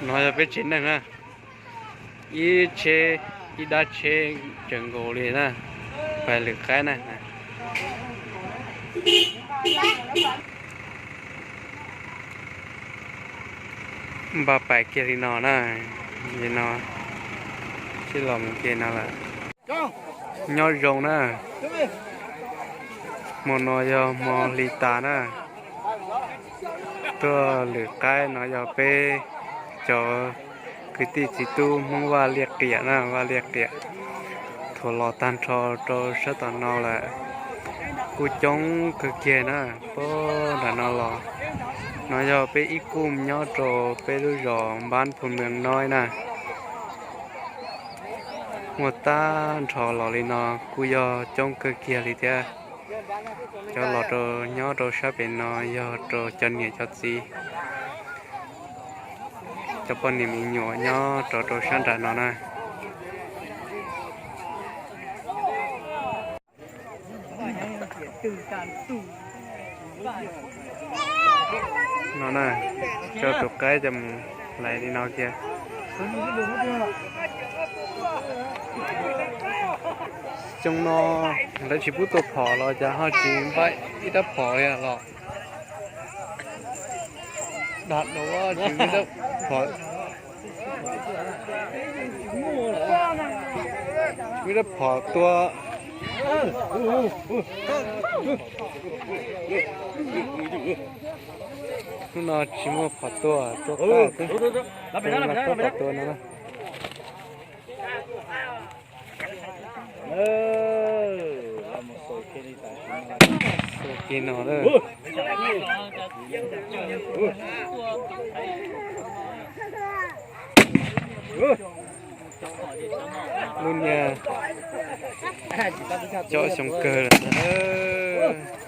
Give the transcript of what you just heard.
No yog peb tsev neeg na, ib tsheb, ib dab tsheb tseem nkaus li na, pais lwm qaib na. Npaj pais kiag li no na, li no, sib los mus kiag no lawm. Nyob zoo na, hmo no yog hmo hli tas na, tuaj lwm qaib no yog peb cov kwv tij txiv tub Hmoob Vaj Liaj Qiam na, Vaj Liaj Qiam, thaum los tag nrho rau sab tom no lawm, kuj coob kawg kiag na, puag nram no los. No yog peb ib kuj nyob rau peb lub zos Npab Phu Mees no na. Muaj tag nrho los li no kuj yog coob kawg kiag li thiab. Cov los rau nyob rau sab pem no yog rau cov niam cov txiv, cov poj niam me nyuam nyob rau rau sab nram no na. No na, coj tus qaib coj mus hlais li no kiag. Xyoo no lawv tsis pub tua phom los cas ho tsis npaj ib rab phom li los? Dag duav tsis ib rab phom, ib rab phom tua. Hnub no tsis muaj phom tua, tua qab xwb, tua no na. Xaus kiag no na. Lub niag cov xyoo kawg lawm ntag.